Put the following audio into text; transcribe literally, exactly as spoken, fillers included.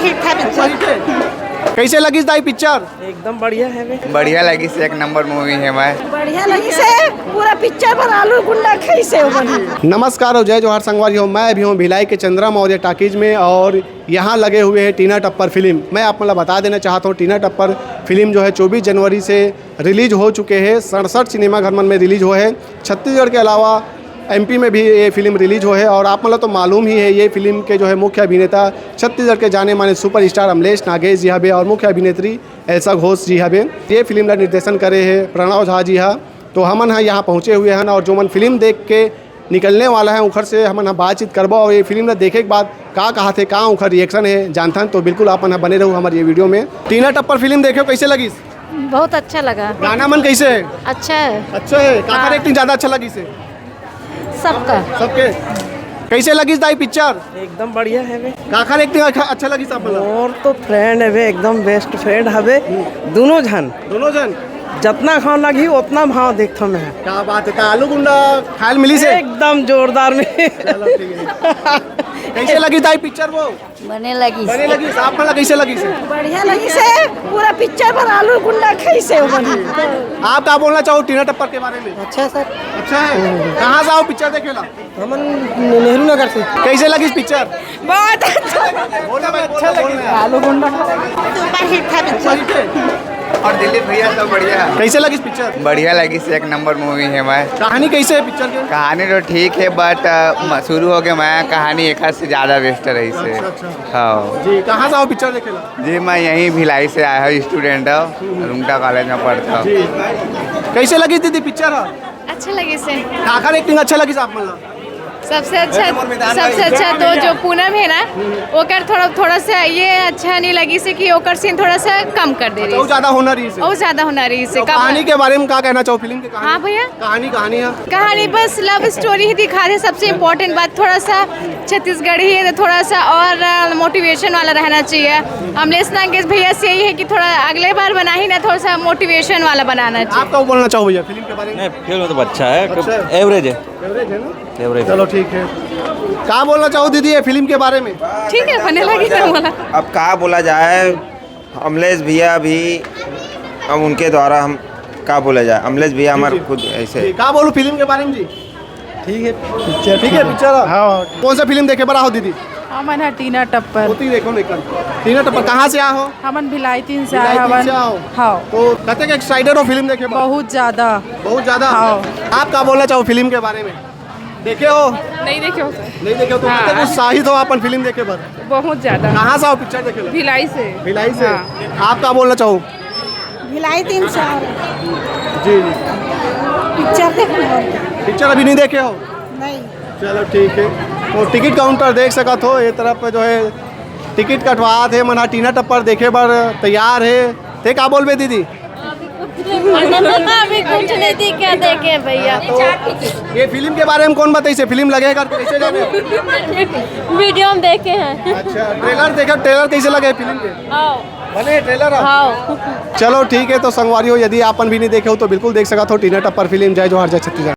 ठीक था पिक्चर। कैसे लगिस दाई पिक्चर? एकदम बढ़िया है बे। बढ़िया लगिस, एक नंबर मूवी है भाई। बढ़िया लगिस हे, पूरा पिक्चर भर आलू गुंडा खइसे हो बनी। नमस्कार और जय जोहार संगवारी हो, मैं अभी हूँ भिलाई के चंद्रा मौर्य टॉकीज में और यहाँ लगे हुए हैं टीना टप्पर फिल्म। मैं आप मतलब बता देना चाहता हूँ, टीना टप्पर फिल्म जो है चौबीस जनवरी से रिलीज हो चुके हैं, सड़सठ सिनेमा घर मन में रिलीज हुए हैं। छत्तीसगढ़ के अलावा एमपी में भी ये फिल्म रिलीज हो है और आप मतलब तो मालूम ही है, ये फिल्म के जो है मुख्य अभिनेता छत्तीसगढ़ के जाने माने सुपरस्टार अमलेश नागेश जी हबे और मुख्य अभिनेत्री एल्सा घोष जी हबे। ये फिल्म ला निर्देशन करे है प्रणव झा जी हा। तो हमन ह यहाँ पहुँचे हुए हन और जो मन फिल्म देख के निकलने वाला है उखर से हमन ह बातचीत करबो और ये फिल्म ला देखे के बाद का कहा थे, का उखर रिएक्शन है जानथन। तो बिल्कुल आप मन ह बने रहू हमारे ये वीडियो में। टीना टप्पर फिल्म देखे, कैसे लगिस? बहुत अच्छा लगा। गाना मन कैसे है? अच्छा है। अच्छा है। काकर हाँ। एक्टिंग ज्यादा अच्छा लगिस है? सबका। सबके। कैसे लगिस दाई पिक्चर? एकदम बढ़िया है बे। काकर एक्टिंग अच्छा, अच्छा लगिस आप मतलब? मोर तो फ्रेंड है बे, एकदम बेस्ट फ्रेंड हवे। दोनों झन। दोनों झन? जतना खाव लगही, उतना भाव देखथो मैं। क्या बात है, का आलू गुंडा खायल मिलिस हे? एकदम जोरदार में। चलो, ठीक है। कैसे लगिस दाई पिक्चर वो? बने लगिस। बने लगिस, आप मन ला कैसे लगिस हे? बढ़िया लगिस हे, पूरा पिक्चर भर आलू गुंडा खइसे हो बनी। आप का बोलना चाहो टीना टप्पर के बारे में? अच्छा सर। अच्छा है। कहाँ से आओ पिक्चर देखे ला? हमन नेहरू नगर से। कैसे लगिस पिक्चर? बहुत अच्छा। बोलो भाई, बोलो, बोलो यार। आलू गुंडा। सुपर हिट था पिक्चर। सुपर हिट है। और दिलीप भैया सब बढ़िया है। कैसे लगिस पिक्चर? बढ़िया लगिस, एक नंबर मूवी है भाई। कहानी कैसे है पिक्चर के? कहानी तो ठीक है, बट, अ, म-, शुरू हो के मैं कहानी एक से ज्यादा बेस्ट रहिस हे। अच्छा, अच्छा। हाँ। जी, कहाँ से आओ पिक्चर देखे ला? जी, मैं यहीं भिलाई से आया हूँ, स्टूडेंट हूँ, रुंगटा कॉलेज में पढ़ता हूँ। जी। कैसे लगिस दीदी पिक्चर? अच्छा लगिस हे। काकर एक्टिंग अच्छा लगिस आप मन ला? सबसे अच्छा, सबसे अच्छा तो जो पूनम है ना, ओकर थोड़ा, थोड़ा सा ये अच्छा नहीं लगिस हे कि ओकर सीन थोड़ा सा कम कर दे रहिस। वो ज्यादा होना रहिस हे। वो ज्यादा होना रहिस हे, तो कम। कहानी के बारे में का कहना चाहो फिल्म के? कहानी? हाँ भैया। कहानी, कहानी है। कहानी बस लव स्टोरी ही दिखा रहे, सबसे इम्पोर्टेंट बात थोड़ा सा छत्तीसगढ़ी है तो थोड़ा सा और मोटिवेशन वाला रहना चाहिए। अमलेश नागेश भैया से यही है कि थोड़ा अगले बार बनाही ना, थोड़ा सा मोटिवेशन वाला बनाना चाहिए। आप का बोलना चाहो भैया फिल्म के बारे में? नहीं, फिल्म तो अच्छा है, अच्छा है। एवरेज है। एवरेज है ना? एवरेज। चलो, ठीक है। का बोलना चाहो दीदी ये फिल्म के बारे में? ठीक है, बने लगी ना बोला। अब का बोला जाए, अमलेश भैया भी, अब उनके द्वारा हम का बोला जाए, अमलेश भैया हमारे जी, जी। खुद ऐसे। जी, का बोलू फिल्म के बारे में जी? ठीक है, पिक्चर ठीक है, पिक्चर। हाँ। कौन सा फिल्म देखे बर आहो दीदी? हमन ह टीना टप्पर। ओती देखो लेकिन। टीना टप्पर कहाँ से आहो? हमन भिलाई तीन से आए भिलाई तीन हवन। से आहो? हाँ। तो कतेक एक्साइटेड हो फिल्म देखे बर? बहुत ज्यादा। बहुत ज्यादा? हाँ। आप का बोलना चाहो फिल्म के बारे में? देखे हो? नहीं देखे हो सर। नहीं देखे हो तो हाँ। कतेक उत्साहित हो अपन फिल्म देखे बर? बहुत ज्यादा। कहाँ से आओ पिक्चर देखे ला? भिलाई से। भिलाई से? हाँ। आप का बोलना चाहो? भिलाई तीन से आ रहे। जी, जी। पिक्चर देखने और क्या? पिक्चर अभी नहीं देखे हो? नहीं। चलो, ठीक है। तो टिकट काउंटर देख सकत हो, ये तरफ पे जो है टिकट कटवात हे, मन ह टीना टप्पर देखे बर तैयार हे। ते का बोलबे दीदी? अभी कुछ नहीं दिखे देखे भैया। तो ये फिल्म के बारे में कौन बताइस हे? फिल्म लगे हे करके कैसे जाने? वीडियो में देखे हैं। अच्छा, ट्रेलर देखा, ट्रेलर कैसे लगे फिल्म के? आओ। बने ट्रेलर ह? हाँ। चलो ठीक है, तो संगवारी हो, यदि आपन भी नहीं देखे हो तो बिल्कुल देख सकत हो टीना टप्पर फिल्म जय जोहार जय छत्तीसगढ़।